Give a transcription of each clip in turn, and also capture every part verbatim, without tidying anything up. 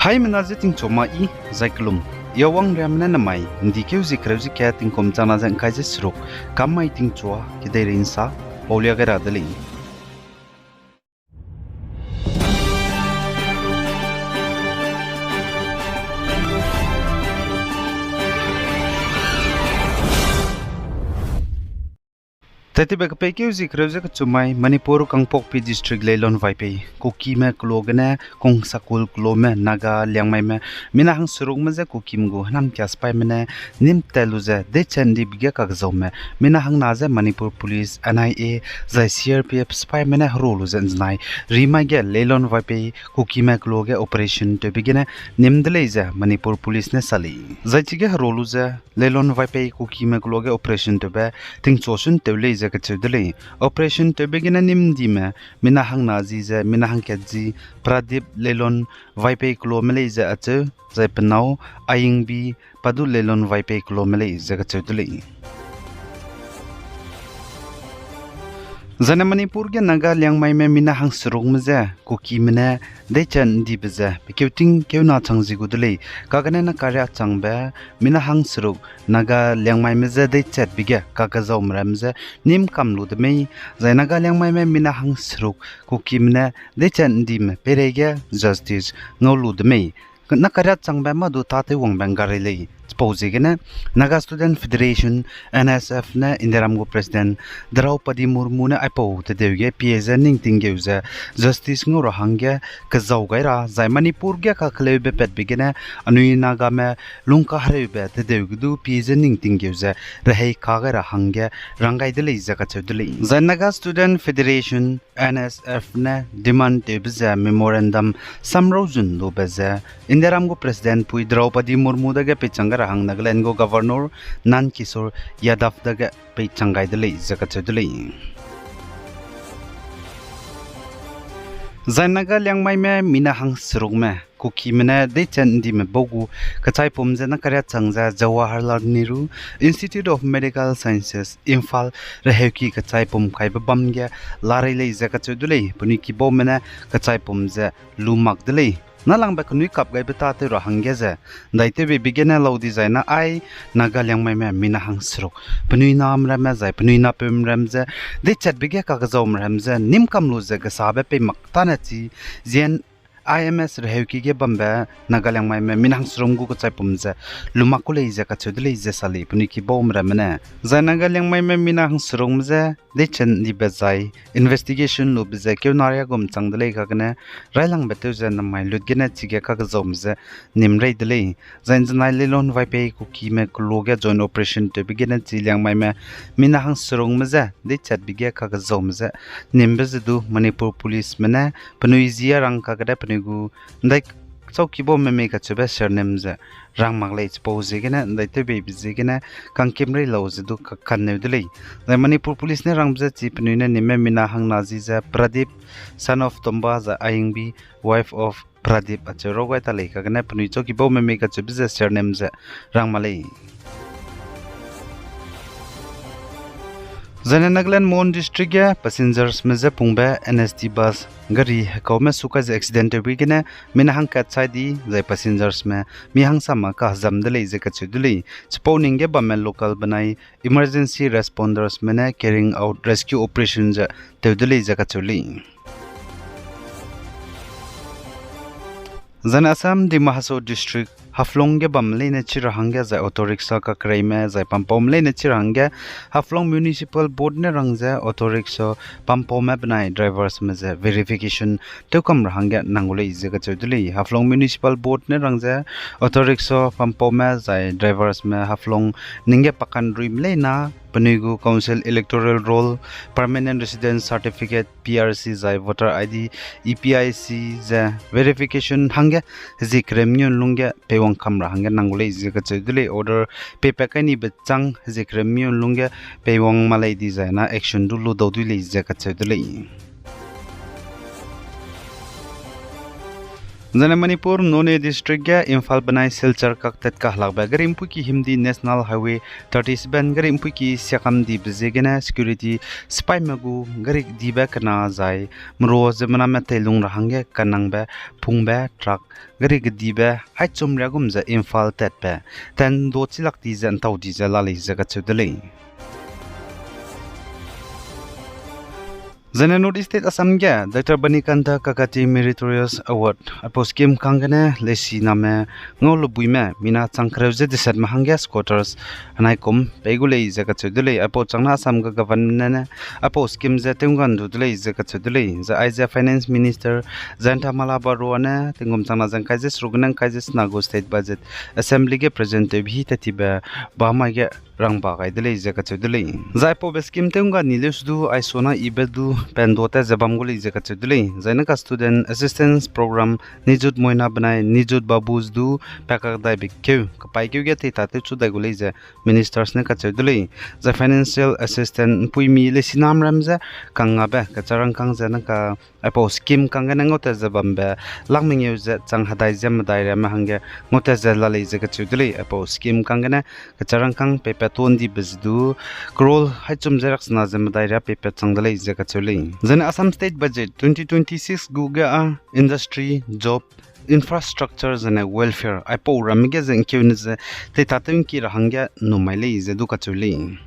Haimena ze tingchua ma i, zai kelum. Yawang riamene namai, ndi keu zie kereu zie kat tingkum chana ze ngkai ze seruk, kam mai tingchua, kedeirei nsa, paulia gai ra de lei. Tettibe kepeikeu zie kereu ze kechumai Manipur Kangpokpi District Leilon Vaipei, Kukime kelo gene Kongsakul kelome Naga Liangmaime, mina hangserukme je Kukime gu hênamkia sipaime ne nîm tat lu ze deichat ndibe ge kakzaume, mina hangna ze Manipur Police, N I A, zai C R P F sipaime ne hero lu ze nzenai rimai ge Leilon Vaipei Kukime kelo ge operation tewbe gene nîm de lei ze Manipur Police ne sa lei. Zai chige hero lu ze Leilon Vaipei Kukime kelo ge operation tewbe tingchua sun tew lei ze kacheu de lei. Operation tewbe gene nîm ndime, mina hangna zi ze, mina hangkat zi, Pradip Leilon Vaipei kelome lei ze acheu, zai penâu, Ayingbi, Padu Leilon Vaipei kelome lei ze kacheu de lei. Zaine Manipur ge Naga Liangmaime mina hangserukme je Kukime ne deichat ndibe ze pekeu tingkeu na chang zi gu de lei. Kagene nakaria changbe mina hangseruk Naga Liangmaime je deichatbe ge kakzaume ramme je nîm kam lu de mei, zai Naga Liangmaime mina hangseruk Kukime ne deichat ndime peireige justice ngau lu de mei. Nakaria changbe mâ du tâtew wangbe nggarei lei. Chipau ziegene Naga Student Federation, N S F ne Indiaram gu President Draupadi Murmu ne aipau tedeu ge pie ze ning tinggeu ze justice ngau ra hangge kezau gai ra, zai Manipur ge kakeleube patbe gene anui Nagame lungkahereube tedeu ge du pie ze ning tinggeu ze rehei ka gai ra hangge rang gai de lei ze kacheu de lei. Zai Naga Student Federation, N S F ne demand tewbe ze memorandum samrau zun lube ze Indiaram gu President pui Draupadi Murmu dage peichang gai ra hang Nagaland gu Governor Nand Kishore Yadav dage peichang gai de lei ze kacheu de lei. Zai Naga Liangmaime mina hangserukme Kukime ne deichat ndime bau gu kechaipum ze nakaria chang ze Jawaharlal Nehru Institute of Medical Sciences, Imphal reheuki kechaipum kaibe bam ge larei lei ze kacheu de lei. Penui kibaume ne kechaipum ze lu mak de lei. Nâlangbe kenui kap gaibe tâtew ra hangge ze ndaitewbeibe gene lau dizai na ai Naga Liangmaime mina hangseruk penui name ramme zai penui napeume ramme je deichatbe ge kakzaume ramme je nîm kam lu ze kesabe pei mak tâne chi zien I M S reheuki ge bambe Naga Liangmaime mina hangseruk gu kechaipum ze lu mak ku lei ze kacheu de lei ze sa lei penui kibaume ramme ne. Zai Naga Liangmaime mina hangserukme je deichat ndibe zai investigation lube ze keunaria gum chang de lei kagene railangbe tew ze namai lut gene chige kakzaume ze nîm rei de lei. Zai nzenai Leilon Vaipei Kukime kelo ge joint operation tewbe gene chi Liangmaime mina hangserukme je deichatbe ge kakzaume ze nîmbe ze du Manipur Policeme ne penui zia rang kagene penui gu ndai chau kibaume mei kacheube surname ze rang mak lei. Chipau ziegene ndaitewbeibe ziegene kangkim rei lau ze du kakanneu de lei. Zai Manipur Police ne rangbe ze chi penui ne nîmbe mina hangna zi ze Pradip, son of Tomba, zai Ayingbi, wife of Pradip acheu rau gai ta lei kagene penui chau kibaume mei kacheube ze surname ze rang mak lei. Zaine Nagaland Mon District ge passengersme je pungbe N S T bus gari hekaume sukai ze accident tewbe gene mina hangkat chai di zai passengersme mi hangsame kahezam de lei ze kacheu de lei. Chipau ning ge bamme local benai emergency respondersme ne carrying out rescue operation ze tew de lei ze kacheu lei. Zaine Assam Dima Hasao District Haflong ge bam leine chi ra hangge zai auto rickshaw kakereime zai pampaume leine chi ra hangge Haflong Municipal Board ne rang ze auto rickshaw pampaume benai driversme ze verification tewkam ra hangge nang gu lei ze kacheu de lei. Haflong Municipal Board ne rang ze auto rickshaw pampaume zai driversme Haflong ning ge pakanruime leina penui gu Council Electoral Roll, Permanent Residence Certificate, P R C zai Voter I D, E P I C ze verification hangge hezie kereu mengeu lungge peiwang kam ra hangge nang gu lei ze kacheu de lei. Order peipat kai nibe chang hezie kereu mengeu lungge peiwang mak lei dizai na action du lu dau dui lei ze kacheu de lei. Zaine Manipur, Noney District ge Imphal benai Silchar kaktat kahelakbe gari mpuiki himdi National Highway thirty-seven gari mpuiki siakamdibe ziegene security sipaime gu gari kedibe kena zai mero ziemmename teilung ra hangge kanangbe pungbe truck gari kedibe haichum riagum ze Imphal tatbe tendo chilak di ze ntau di ze la lei ze kacheu de lei. Zaine North East State Assam ge Doctor Banikanta Kakati Meritorious Award aipau scheme kanggene leisiname ngau lubuime mina chang kereu ze desetme hangge scooters anai kum pei gu lei ze kacheu de lei. Aipau changna Assam ge government ne aipau scheme ze tewngan du de lei ze kacheu de lei. Zai aize Finance Minister Jayanta Malla Baruah ne tingkum changna ze ngkai ze seruk gene ngkai ze sena gu state budget Assembly ge present tewbe hi tetibe bamai ge rangba gai de lei ze kacheu de lei. Zai aipaube scheme tewnga ni leu sudu aisona ibe du pendo tat ze bam gu lei ze kacheu de lei. Zaine ka Student Assistance Program Nijut Moina benai Nijut Babu du pakak daibe keu kapaîkeu ge teitatew chu dai gu lei ze ministers ne kacheu de lei. Zai financial assistance mpuimi leisinam ram ze kangngabe kecharangkang ze naka aipau scheme kanggene ngautat ze bambe lak mengeu ze chang hedai ze medai ramme hangge ngautat ze la lei ze kacheu de lei. Aipau scheme kanggene kecharangkang peipat to ndibe ze du crore haichum ze raksena ze medai ra peipat chang de lei ze kacheu lei. Zaine Assam State Budget twenty twenty-six gu ge a industry, job, infrastructure zaine welfare aipau ramme ge ze ngkeune ze teitatew ngki ra hangge numai lei ze du kacheu lei.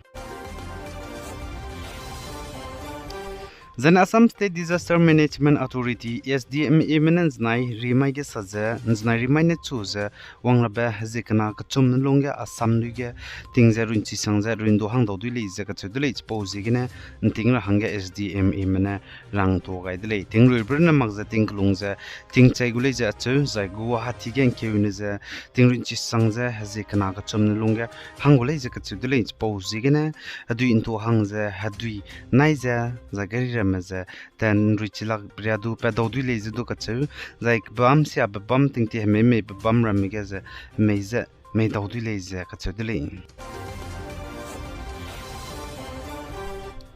Zaine Assam State Disaster Management Authority, S D M A me ne nzenai rimai ge sa ze nzenai rimai ne chu ze wangrabe hezie kena kechum ne lungge Assam lui ge ting ze runchisang ze rundo hangdau dui lei ze kacheu de lei. Chipau ziegene nting ra hangge S D M A me ne rangtuâ gai de lei. Tingrui brune mak ze ting kelung ze tingchei gu lei ze acheu, zai Guwahati ge ngkeune ze tingrui nchisang ze hezie kena kechum ne lungge hang gu lei ze kacheu de lei. Chipau ziegene hedui ntuâ hang ze hedui nai ze zai gari ramme ze ten rui chilak ria du pat dau dui lei ze du kacheu, zai kebam siabe bam tingti hemei meibe bam ramme ge ze hemei ze mei dau dui lei ze kacheu de lei.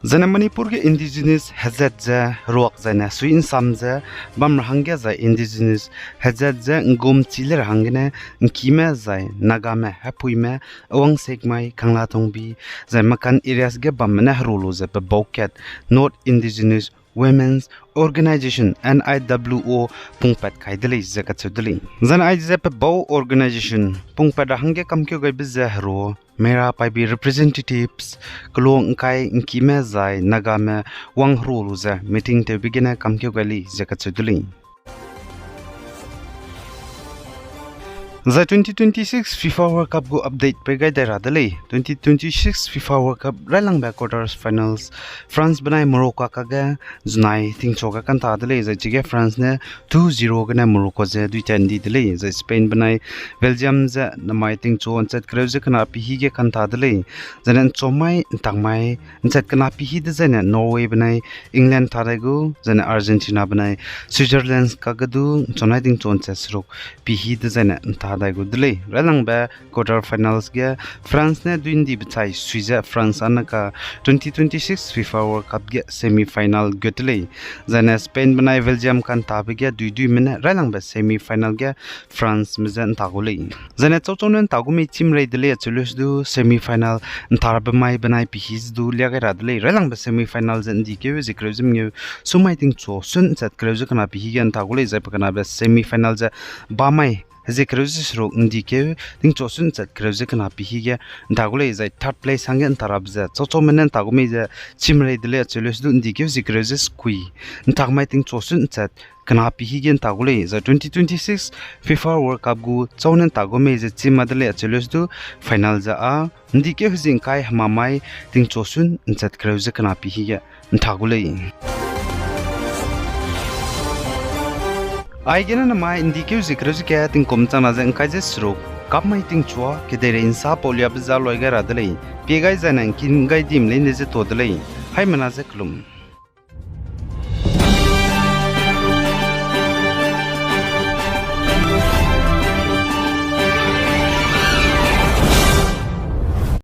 Zaine Manipur ge indigenous hezat ze heruak zaine sui nsam ze bam ra hangge zai indigenous hezat ze ngum chi le ra hanggene ngkime zai Nagame, Hepuime, Awangsek mai, Kanglatongbi, zai Makan areas ge bamme ne heru lu ze pebau kat North Indigenous Women's Organisation, N I W O, pungpat kai de lei ze kacheu de lei. Zaine aize pebau organisation pungpat ra hangge kamkeu gaibe ze heru, Meira Paibi representatives, kelo ngkai ngkime zai Nagame wang heru lu ze meeting tewbe gene kamkeu gai lei ze kacheu de lei. Zai twenty twenty-six FIFA World Cup gu update pei gai dai ra de lei. Twenty twenty-six FIFA World Cup railangbe quarter finals France benai Morocco kage zunai tingchu ge kanta de lei, zai chige France ne two zero gene Morocco ze duita ndi de lei, zai Spain benai Belgium ze namai tingchu nchat kereu ze kena pihi ge kanta de lei. Zaine nchomai ntakmai nchat kena pihi dezaine Norway benai England ta dai gu, zaine Argentina benai Switzerland kage du nchonai tingchu nchat seruk pihi dezaine nta dai gu de lei. Railangbe quarter finals ge France ne dui ndibe chai sui ze France ane ka twenty twenty-six FIFA World Cup ge semi final gut de lei. Zaine Spain benai Belgium kantabe ge duiduime ne railangbe semi final ge Franceme je nta gu lei. Zaine chauchau ne nta gu mei chîm rei de lei acheu leu se du semi final nta rabe mai benai pihi ze du lia gai ra de lei. Railangbe semi final ze ndikeu zie kereu ze mengeu sumai tingchu sun nchat kereu ze kena pihi ge nta gu lei, zai pe kenabe semi final ze bamai hezie kereu ze seruk ndikeu tingchu sun nchat kereu ze kena pihi ge nta gu lei, zai third place hangge nta rabe ze chauchaume ne nta gu mei ze chîm rei de lei acheu leu se du ndikeu zie kereu ze sekui ntakmai tingchu sun nchat kena pihi ge nta gu lei, zai twenty twenty-six FIFA World Cup gu chau ne nta gu mei ze chîm ma de lei acheu leu se du final ze â ndikeu hezie ngkai hemamai tingchu sun nchat kereu ze kena pihi ge nta gu lei. Aigene namai ndikeu zie kereu ze ka tingkum changna ze ngkai ze seruk, kapmai tingchua kedeirei nsa pauliabe ze loi gai ra de lei, pie gai zaine ngkin gai dim leine ze tuâ de lei, haimena ze kelum.